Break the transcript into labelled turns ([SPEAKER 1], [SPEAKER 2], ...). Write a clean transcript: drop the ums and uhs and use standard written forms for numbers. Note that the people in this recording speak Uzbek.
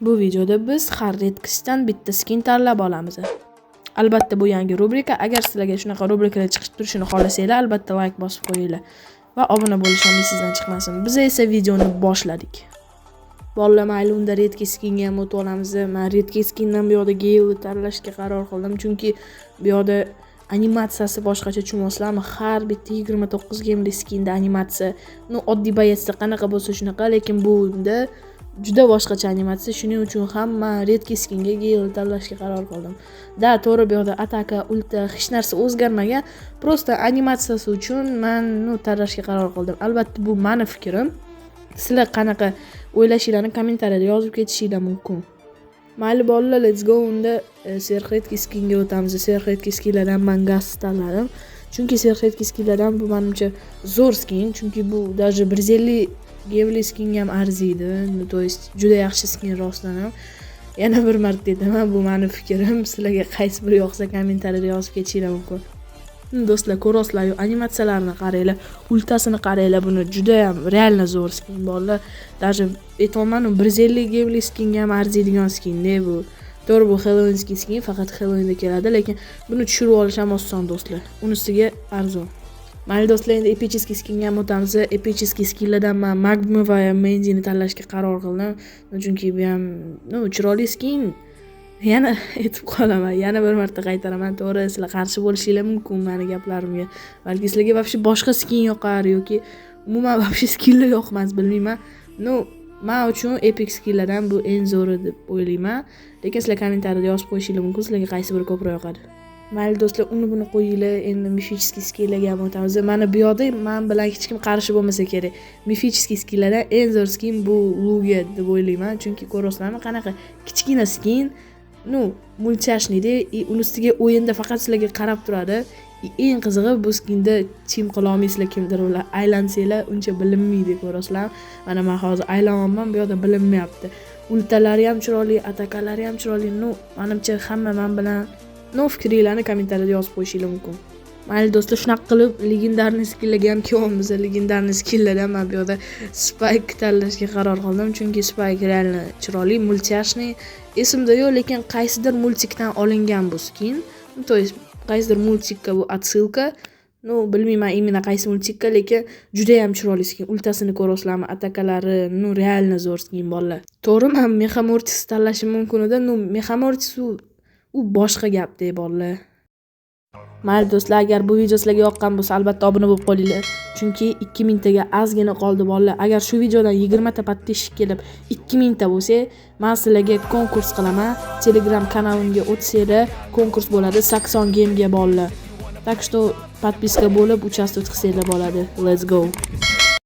[SPEAKER 1] Bu videoda biz har редкость dan bitta skin tanlab olamiz. Albatta, bu yangi rubrika. Agar sizlarga shunaqa rubrikalar chiqib turishini xohlasanglar, albatta layk bosib qo'yinglar va obuna bo'lish ham esingizdan chiqmasin. Biz esa videoni boshladik. Bolalar, mayli, unda редкий skinga ham o'tib olamiz. Men редкий skindan bu yoqda Gale'ni tanlashga qaror qildim, chunki bu yoqda animatsiyasi boshqacha, tushunyapsizlarmi? Har bitta 29 gemli skinda animatsiya, ну, oddiy боец da qanaqa bo'lsa shunaqa, lekin bunda juda boshqacha animatsiya. Shuning uchun ham man редкий skinga Gale tanlashga qaror qildim. Да, to'g'ri, bu yoqda ataka, ulta, hech narsa o'zgarmagan. Просто animatsiyasi uchun man, ну, tanlashga qaror qildim. Albatta, bu mani fikrim. Sizlar qanaqa o'ylashinglarni kommentariyada yozib ketishinglar mumkin. Mayli, bolalar, let's go, unda сверхредкий skinga o'tamiz. Сверхредкий skinlardan man Gaz tanladim. Chunki сверхредкий skinlardan bu manimcha zo'r skin, chunki bu даже 150 gemli skinga ham arziydi. Ну, то есть juda yaxshi skin rostdan ham. Yana bir marta aytaman, bu mani fikrim. Sizlarga qaysi biri yoqsa, kommentariyada yozib ketishinglar mumkin. Do'stlar, ko'rasizlar, animatsiyalarni qaranglar, ultasini qaranglar, buni juda ham реально zo'r skin, bolalar. Даже aytyapman, 150 gemli skinga ham arziydigan skin-da bu. To'g'ri, bu хэллоуинский skin, faqat Halloweenda keladi, lekin buni tushirib olish ham oson, do'stlar. Unisiga arzon. Mayli, do'stlar, endi эпический skinga ham o'tamiz. Эпический skinlardan man Magma va Mendini tanlashga qaror qildim. Chunki bu ham, ну, chiroyli skin. Yana aytib qolaman, yana bir marta qaytaraman. To'g'ri, sizlar qarshi bo'lishinglar mumkin mani gaplarimga. Balki sizlarga вообще boshqa skin yoqar yoki umuman вообще skinlar yoqmas, bilmayman. Ну, man uchun epic skinlardan bu eng zo'ri deb o'ylayman. Lekin sizlar kommentariyada yozib qo'yishinglar mumkin, sizlarga qaysi biri ko'proq yoqadi. Mayli, do'stlar, uni buni qo'yinglar, endi мифический skinlarga ham o'tamiz. Mana bu yoqda man bilan hech kim qarshi bo'lmasa kerak. Мифический skinlardan eng zo'r skin bu Luga deb o'ylayman, chunki ko'ryapsizlarmi, qanaqa kichkina skin, ну, мультяшный da и uni ustiga o'yinda faqat sizlarga qarab turadi. И eng qizig'i, bu skinda team qila olmaysizlar kimdir bilan. Aylansanglar, uncha bilinmaydi, ko'rasizlarmi? Mana man hozir aylanyapman, bu yoqda bilinmayapti. Ultalari ham chiroyli, atakalari ham chiroyli. Ну, manimcha, hamma man bilan, ну, fikringlarni kommentariyada yozib qo'yishinglar mumkin. Mayli, do'stlar, shunaqa qilib легендарный skinlarga ham kelyapmiz. Легендарный skinlardan man bu yoqda Spike tanlashga qaror qildim, chunki Spike реально chiroyli, мультяшный. Esimda yo'q, lekin qaysidir multikdan olingan bu skin. Ну, то есть qaysidir multikka bu отсылка. Ну, bilmayman именно qaysi multikka, lekin judayam chiroyli skin. Ultasini ko'ryapsizlarmi? Atakalari, ну, реально zo'r skin, bolalar. To'g'ri, man Mecha Mortis tanlashim mumkin edi. Ну, Mecha Mortis u boshqa gapda, bolalar. Mayli, do'stlar, agar bu video sizlarga yoqqan bo'lsa, albatta obuna bo'lib qolinglar. Chunki 2000 taga ozgina qoldi, bolalar. Agar shu videodan 20 ta подписчик kelib 2000 ta bo'lsa, men sizlarga konkurs qilaman. Telegram kanalimga o'tsanglar, konkurs bo'ladi 80 gemga, bolalar. Так что подписка bo'lib, участвовать qilsanglar bo'ladi. Let's go.